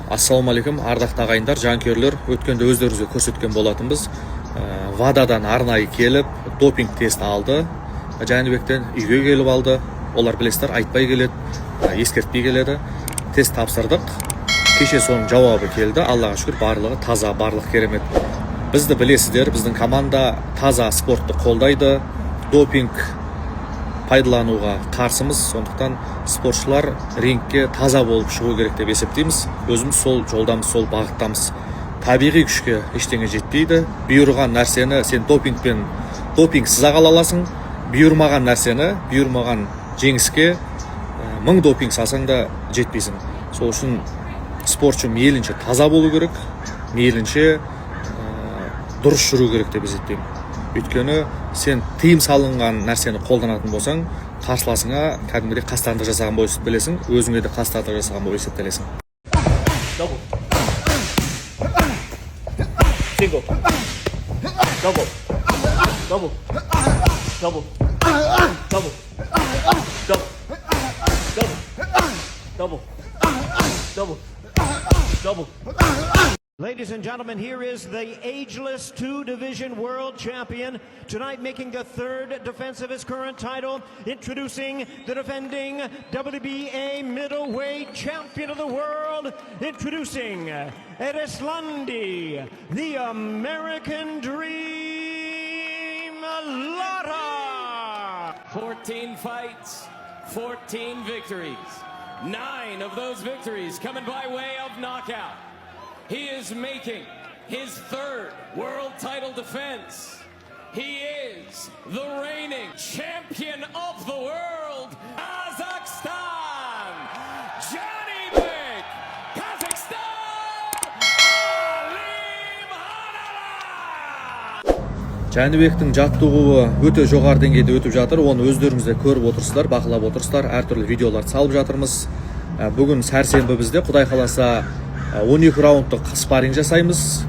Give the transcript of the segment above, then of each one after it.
Ассалаумағалейкум, ардақты ағайындар, жанкүйерлер! Өткенде өздеріңізге көрсеткен болатынбыз. ВАДАдан арнайы келіп, допинг тест алды Жәнібектен, үйге келіп алды. Олар, білесіздер, айтпай келеді, ескертпей келеді. Тест тапсырдық кеше, соның жауабы келді. Аллаға шүкір, барлығы таза, барлығы керемет. Бізді білесіздер, біздің команда таза спортты қолдайды, допинг пайдалануға қарсымыз. Сондықтан спортшылар рингке таза болып шығу керек деп есептейміз. Өзіміз сол жолдамыз, сол бағыттамыз. Табиғи күшке ештеңе жетпейді. Бұйырған нәрсені сен допингпен, допингсіз ақ ала аласың. Бұйырмаған нәрсені, бұйырмаған жеңіске мың допинг салсаң да жетпейсің. Сол үшін спортшы мейлінше таза болу керек, мейлінше дұрыс жүру керек деп есептеймін. Өйткені сен тыйым салынған нәрсені қолданатын болсаң, қарсыласыңа кәдімгідей қастандық жасаған болып есептелесің, өзіңе де қастандық жасаған болып есептелесің. Double. Single. Double. Double. Double. Double. Double. Double. Double. Double. Double. Ladies and gentlemen, here is the ageless two division world champion. Tonight, making the third defense of his current title. Introducing the defending WBA middleweight champion of the world. Introducing Erislandy, the American Dream, Lara. 14 fights, 14 victories. 9 of those victories coming by way of knockout. He is making his third world title defense. He is the reigning champion of the world, Kazakhstan, Janibek Kazakhstan Alimkhanuly! Жәнібектің жаттығуы өте жоғары деңгейде өтіп жатыр. Оны өздеріңіз де көріп отырсыздар, бақылап отырсыздар, әртүрлі видеоларды салып жатырмыз. Бүгін сәрсенбі, бізде, құдай қаласа, 12 раундтық спарринг жасаймыз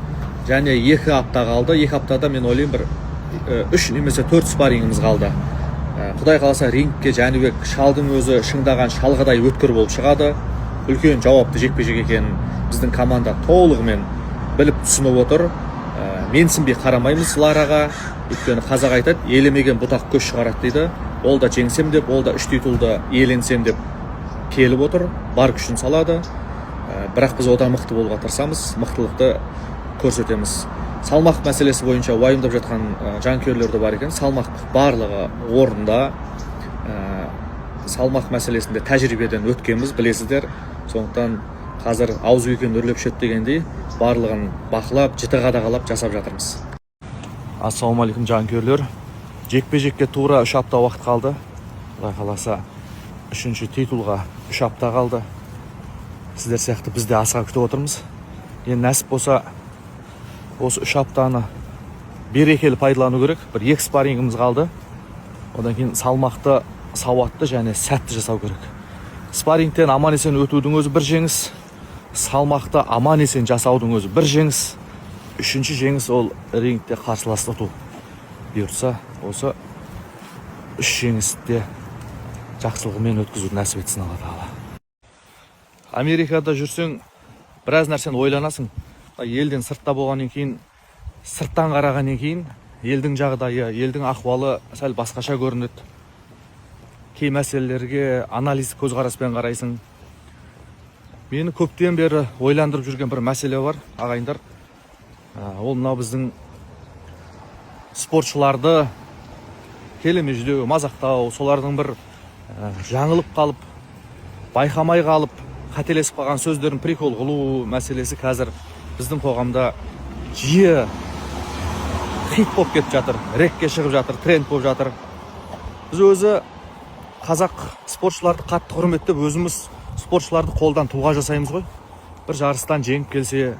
және 2 апта қалды. 2 аптада, мен ойлаймын, бір үш немесе төрт спаррингіміз қалды. Құдай қаласа, рингке Жәнібек шалдың өзі шыңдаған шалғыдай өткір болып шығады. Үлкен жауапты жекпе жек екенін біздің команда толығымен біліп, түсініп отыр. Менсінбей қарамаймыз Лараға, өйткені қазақ айтады, елемеген бұтақ көш шығарады дейді. Ол да жеңсем деп, ол да үш титулды иеленсем деп келіп отыр, бар күшін салады. Бірақ біз одан мықты болуға тырысамыз, мықтылықты көрсетеміз. Салмақ мәселесі бойынша уайымдап жатқан жанкүйерлер де бар екен. Салмақ барлығы орында. Салмақ мәселесінде тәжірибеден өткенбіз, білесіздер. Сондықтан қазір ауыз күйген үрлеп ішеді дегендей, барлығын бақылап, жіті қадағалап жасап жатырмыз. Ассалаумағалейкум, жанкүйерлер! Жекпе жекке тура 3 апта уақыт қалды. Құдай қаласа, үшінші титулға 3 апта қалды. Сіздер сияқты біз де асыға күтіп отырмыз. Енді нәсіп болса, осы 3 аптаны берекелі пайдалану керек. Бір екі спаррингіміз қалды. Одан кейін салмақты сауатты және сәтті жасау керек. Спаррингтен аман есен өтудің өзі бір жеңіс, салмақты аман есен жасаудың өзі бір жеңіс, үшінші жеңіс ол рингте қарсыласты ұту. Бұйыртса, осы үш жеңісті де жақсылығымен өткізуді нәсіп етсін Алла Тағала. Америкада жүрсең, біраз нәрсені ойланасың. Мына елден сыртта болғаннан кейін, сырттан қарағаннан кейін елдің жағдайы, елдің ахуалы сәл басқаша көрінеді. Кей мәселелерге анализ көзқараспен қарайсың. Мені көптен бері ойландырып жүрген бір мәселе бар, ағайындар. Ол мынау біздің спортшыларды келемеждеу, мазақтау, солардың бір жаңылып қалып, байқамай қалып, қателесіп қалған сөздерін прикол қылу мәселесі қазір біздің қоғамда жиі хит болып кетіп жатыр, рекке шығып жатыр, тренд болып жатыр. Біз өзі қазақ спортшыларды қатты құрметтеп, өзіміз спортшыларды қолдан тұлға жасаймыз ғой. Бір жарыстан жеңіп келсе,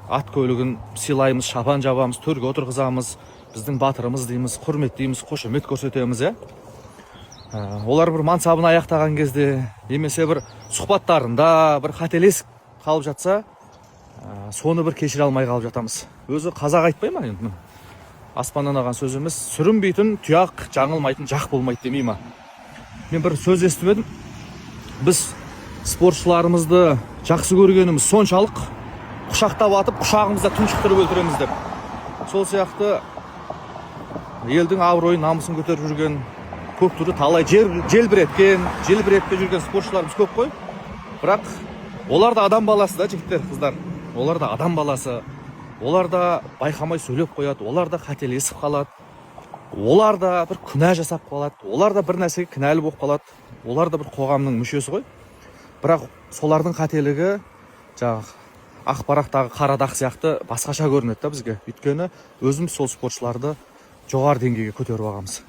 ат көлігін сыйлаймыз, шапан жабамыз, төрге отырғызамыз, біздің батырымыз дейміз, құрметтейміз, қошемет көрсетеміз, иә. Олар бір мансабын аяқтаған кезде немесе бір сұхбаттарында бір қателесіп қалып жатса, соны бір кешіре алмай қалып жатамыз. Өзі қазақ айтпай ма енді, міне, аспаннан алған сөз емес, сүрінбейтін тұяқ, жаңылмайтын жақ болмайды демей ма? Мен бір сөз естіп едім: біз спортшыларымызды Жақсы көргеніміз соншалық, құшақтап атып, құшағымызда тұншықтырып өлтіреміз деп. Сол сияқты елдің абыройын, намысын көтеріп жүрген, көк туды талай жер желбіреткен, желбіретпей жүрген спортшыларымыз көп қой. Бірақ олар да адам баласы да, жігіттер, қыздар. Олар да адам баласы. Олар да байқамай сөйлеп қояды, олар да қателесіп қалады, олар да бір күнә жасап қалады, олар да бір нәрсеге кінәлі болып қалады. Олар да бір қоғамның мүшесі ғой. Бірақ солардың қателігі жаңағы ақ парақтағы қара дақ сияқты басқаша көрінеді да бізге, өйткені өзіміз сол спортшыларды жоғары деңгейге көтеріп алғанбыз.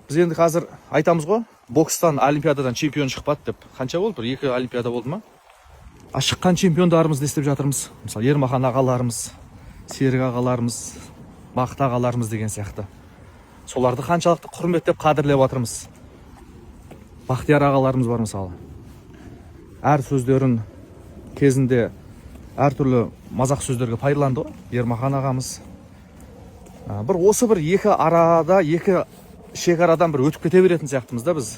Біз енді қазір айтамыз ғой, бокстан олимпиададан чемпион шықпады деп. Қанша болды, бір екі олимпиада болды ма? А шыққан чемпиондарымызды не істеп жатырмыз? Мысалы, Ермахан ағаларымыз, Серік ағаларымыз, Бақыт ағаларымыз деген сияқты. Соларды қаншалықты құрметтеп, қадірлеп жатырмыз? Бақтияр ағаларымыз бар, мысалы. Әр сөздерін кезінде әртүрлі мазақ сөздерге пайдаланды ғой Ермахан ағамыз. Бір осы бір екі арада, екі шекарадан бір өтіп кете беретін сияқтымыз да біз.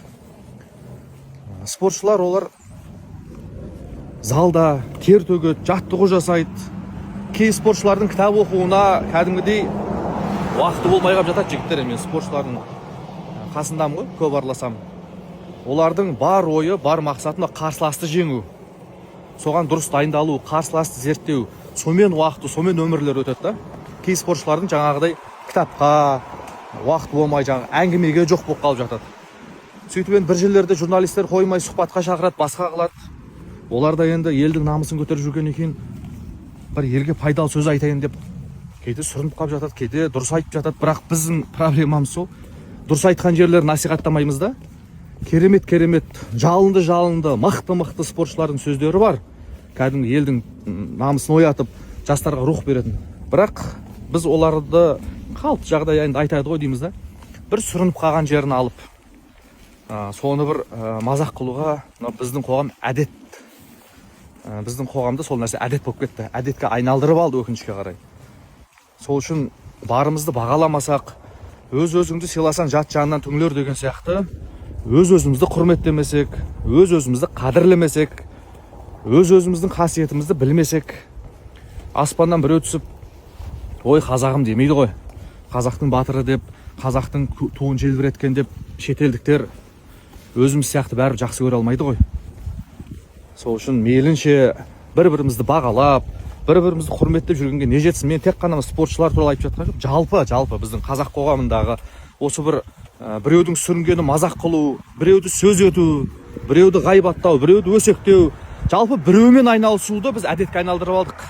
Спортшылар, олар залда тер төгеді, жаттығу жасайды. Кей спортшылардың кітап оқуына кәдімгідей уақыты болмай қалып жатады, жігіттер. Мен спортшылардың қасындамын ғой, көп араласамын. Олардың бар ойы, бар мақсаты мына қарсыласты жеңу, соған дұрыс дайындалу, қарсыласты зерттеу. Сонымен уақыты, сонымен өмірлері өтеді да. Кей спортшылардың жаңағыдай кітапқа уақыт болмай, жаңағы әңгімеге жоқ болып қалып жатады. Сөйтіп енді бір жерлерде журналистер қоймай сұхбатқа шақырады, басқа қылады. Олар да енді елдің намысын көтеріп жүргеннен кейін бір елге пайдалы сөз айтайын деп кейде сүрініп қалып жатады, кейде дұрыс айтып жатады. Бірақ біздің проблемамыз сол, дұрыс айтқан жерлерін насихаттамаймыз да. Керемет, керемет, жалынды, жалынды, мықты, мықты спортшылардың сөздері бар, кәдімгі елдің намысын оятып, жастарға рух беретін. Бірақ біз оларды қалыпты жағдай енді айтады ғой дейміз да, бір сүрініп қалған жерін алып, соны бір мазақ қылуға мынау біздің қоғам әдет, біздің қоғамда сол нәрсе әдет болып кетті, әдетке айналдырып алды, өкінішке қарай. Сол үшін барымызды бағаламасақ, өз өзіңді сыйласаң, жат жанынан түңілер деген сияқты, өз өзімізді құрметтемесек, өз өзімізді қадірлемесек, өз өзіміздің қасиетімізді білмесек, аспаннан біреу түсіп «Ой, қазағым» демейді ғой. Қазақтың батыры деп, қазақтың туын желбіреткен деп шетелдіктер өзіміз сияқты бәрі жақсы көре алмайды ғой. Сол үшін мейлінше бір бірімізді бағалап, бір бірімізді құрметтеп жүргенге не жетсін? Мен тек қана спортшылар туралы айтып жатқан жоқ, жалпы біздің қазақ қоғамындағы осы бір біреудің сүрінгенін мазақ қылу, біреуді сөз ету, біреуді ғайбаттау, біреуді өсектеу, жалпы біреумен айналысуды біз әдетке айналдырып алдық.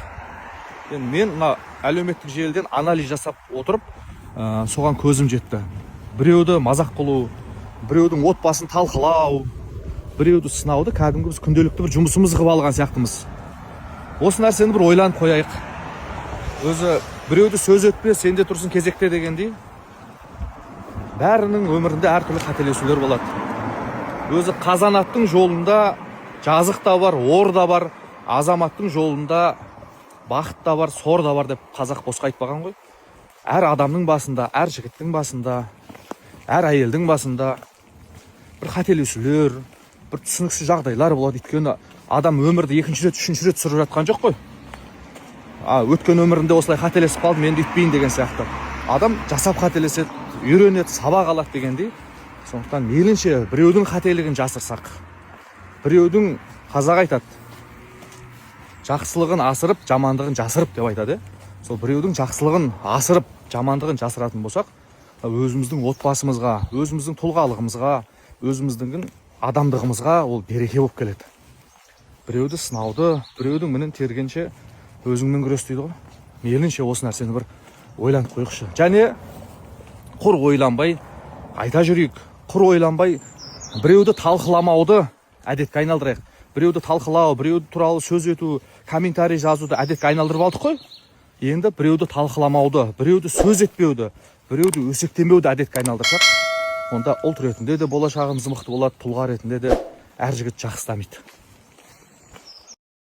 Енді мен мына әлеуметтік желіден анализ жасап отырып, соған көзім жетті: біреуді мазақ қылу, біреудің отбасын талқылау, біреуді сынауды кәдімгі біз күнделікті бір жұмысымыз қылып алған сияқтымыз. Осы нәрсені бір ойланып қояйық. Өзі «Біреуді сөз етпе, сен де тұрсың кезекте» дегендей, бәрінің өмірінде әртүрлі қателесулер болады. Өзі қазанаттың жолында жазық та бар, ор да бар, азаматтың жолында бақыт та бар, сор да бар деп қазақ босқа айтпаған ғой. Әр адамның басында, әр жігіттің басында, әр әйелдің басында бір қателесулер, бір түсініксіз жағдайлар болады, өйткені адам өмірді екінші рет, үшінші рет сүріп жатқан жоқ қой. А өткен өмірінде осылай қателесіп қалдым, енді өйтпейін деген сияқты. Адам жасап қателеседі, үйренеді, сабақ алады дегендей. Сондықтан мейлінше біреудің қателігін жасырсақ, біреудің, қазақ айтады, жақсылығын асырып, жамандығын жасырып деп айтады, иә. Сол біреудің жақсылығын асырып, жамандығын жасыратын болсақ, өзіміздің отбасымызға, өзіміздің тұлғалығымызға, өзіміздің адамдығымызға ол береке болып келеді. Біреуді сынауды, біреудің мінін тергенше, өзіңмен күрес дейді ғой. Мейлінше осы нәрсені бір ойланып қояйықшы және құр ойланбай айта жүрейік. Құр ойланбай, біреуді талқыламауды әдетке айналдырайық. Біреуді талқылау, біреуді туралы сөз ету, комментарий жазуды әдетке айналдырып алдық қой. Енді біреуді талқыламауды, біреуді сөз етпеуді, біреуді өсектемеуді әдетке айналдырсақ, онда ұлт ретінде де болашағымыз мықты болады, тұлға ретінде де әр жігіт жақсы дамиды.